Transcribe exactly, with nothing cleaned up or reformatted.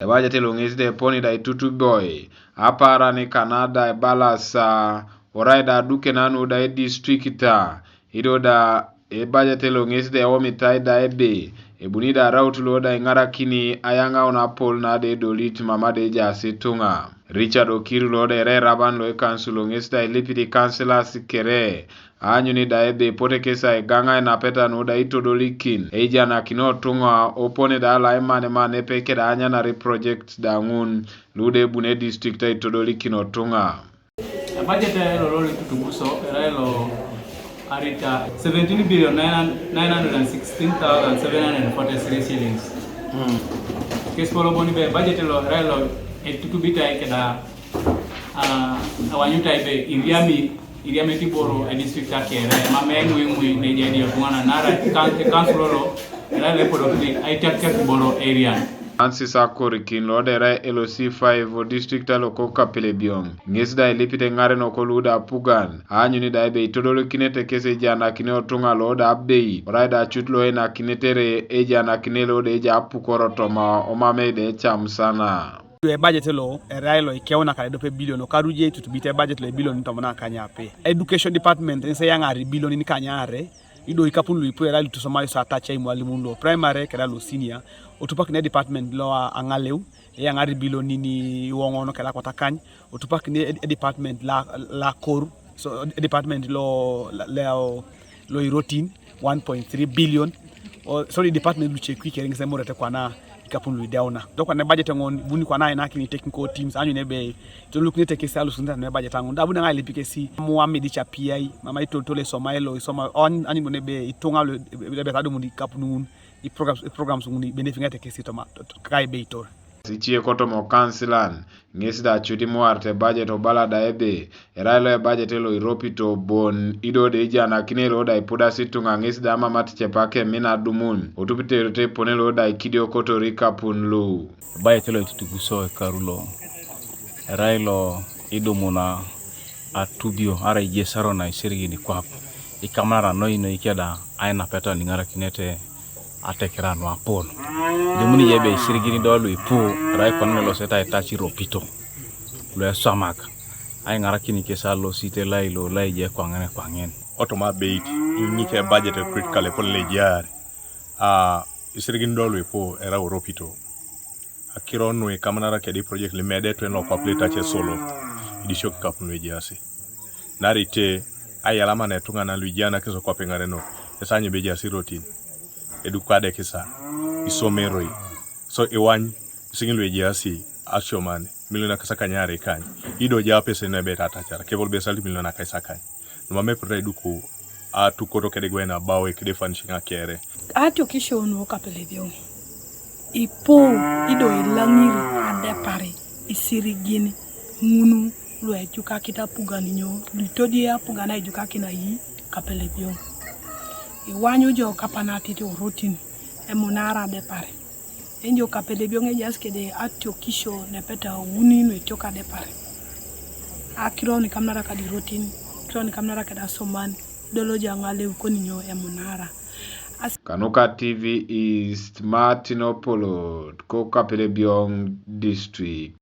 Ebajet lo ŋes da eponi da itutuboi, apaaran kana da ebalasa, orai da aduke nanu da edistrikta, ido da ebajet lo ŋes da eomitai da ebe, ebuni da araut lo da iŋarakini ayaŋaun apol na da edolit mama da ejaas ituŋa. Richard Okir lo da erai eraban lo ekansu lo ŋes da ilipit ikansilas kere, aanyuni da ebe ipote kes aigaŋ ainapeta nu da itodolikin eijanakino ituŋa, opone da alaimaneman epe keda anyanari project da ŋun lu da ebune district aitodolikino ituŋa. Budget elo lo litutubuso erai lo arita seventeen billion nine hundred and sixteen thousand seven hundred and forty-three shillings. Kes polo boni be budget lo erai lo etutubitai keda, ah, awanyutai be iriami, iriami tiboro e district akere, mame ŋuiŋui neje dio tuŋana nara kan-, council lo erai lo epodokini aitiaktiak tiboro area. Francis Akorikin lo da erai L C five o district aloko Kapelebyong, ŋes da ilipite ŋaren okolu da apugan, aanyuni da ebe itodolikinete kes ejanakini ituŋa lo da abeit, orai da acut lo einakinete ere ejanakine lo da eja apukoro toma omamei da ecam sana. Ebajet lo erai lo ikeuna kare dope bilion, okaru je itutubite ebajet lo ebilion tomon akanyape. Education department ŋes eyaŋari ibilion ikanyare, ido ikapun lu ipu erai lutusomai so atace imwalimun lo primary keda lo senior, otupakine department lo a-, aŋaleu, eyaŋari ibilionin iwoŋon keda kwatakany, otupakine ed-, department la, la kor, so, department lo, la, lo, lo irotin, one point three billion, o, sorry, department luce kwi kere ŋes emorete kwana ikapun lu ideuna. Do kwana budget ŋon, buni kwana ainakini technical teams, aanyun ebe, itolukinete kes alusunit anu budget ŋun, da buni ŋa ilipi kesi, amu amidi capiai, mama itoltol esoma elo, isoma, aany-, aanyun ebe, ituŋa lu, ebe tadumun ikapun ŋun, iprograms, iprograms ŋun, ibenefiŋete kesi toma, to-, to-, ka ebe itor. Icie kotoma okansilan, ŋes da acut imuarete budget obala da ebe, erai lo ebajet lo iropito bon, ido da ejanakine lo da ipudasi ituŋa ŋes da amamat cepak emin adumun, otupiterete epone lo da ikidiokotor ikapun lu. Ebajet lo itutubuso ekaru lo, erai lo idumuna atubio, arai ijesaro na isirigin kwap, ikamanara noi noi keda ainapeta niŋarakinete atekera nuapon. Idumuni je ebe isirigin do luipu, erai kwana losete aitac iropito, lueswamak, aiŋarakin kes alosite lailo laije kwaŋen kwaŋen. Kotoma abeit, iŋice budget critical epol lejear, a, isirigin do luipu erau iropito. Akiro nu ikamanara kedi project limede twen lokwap litace solo, idisiok ikapun luejaasi. Narite, ayalama netuŋanan luijaanakis okwap eŋarenok, esanyu bejaasi irotin, edukadekisa, isomeroi, so iwany, isiŋin luejaasi, asioman, milion akasakanyare ikany, ido ja apese nebet atacar, kebol besalit milion akaisakany. Numam epirot aiduku, atukoto kedegwain abao ekide furnishing akere. Atiokisio nu Kapelebyong, ipu ido ilaŋiri adepari isirigin ŋun luejukakit apugan nyo, luitodie apugan aijukakin ai Kapelebyong. Iwanyu jo kapanatit orotin emunara adepari. Enyo Kapelebyong ejaas kede atiokisio nepeta uni nuetiok adepar. Akiro nikamunara kadi irotin, akiro nikamunara kede asoman, idoloja ŋaleu koninyo emunara. As- Kanuka T V East, Martin Opolot, ko Kapelebyong District.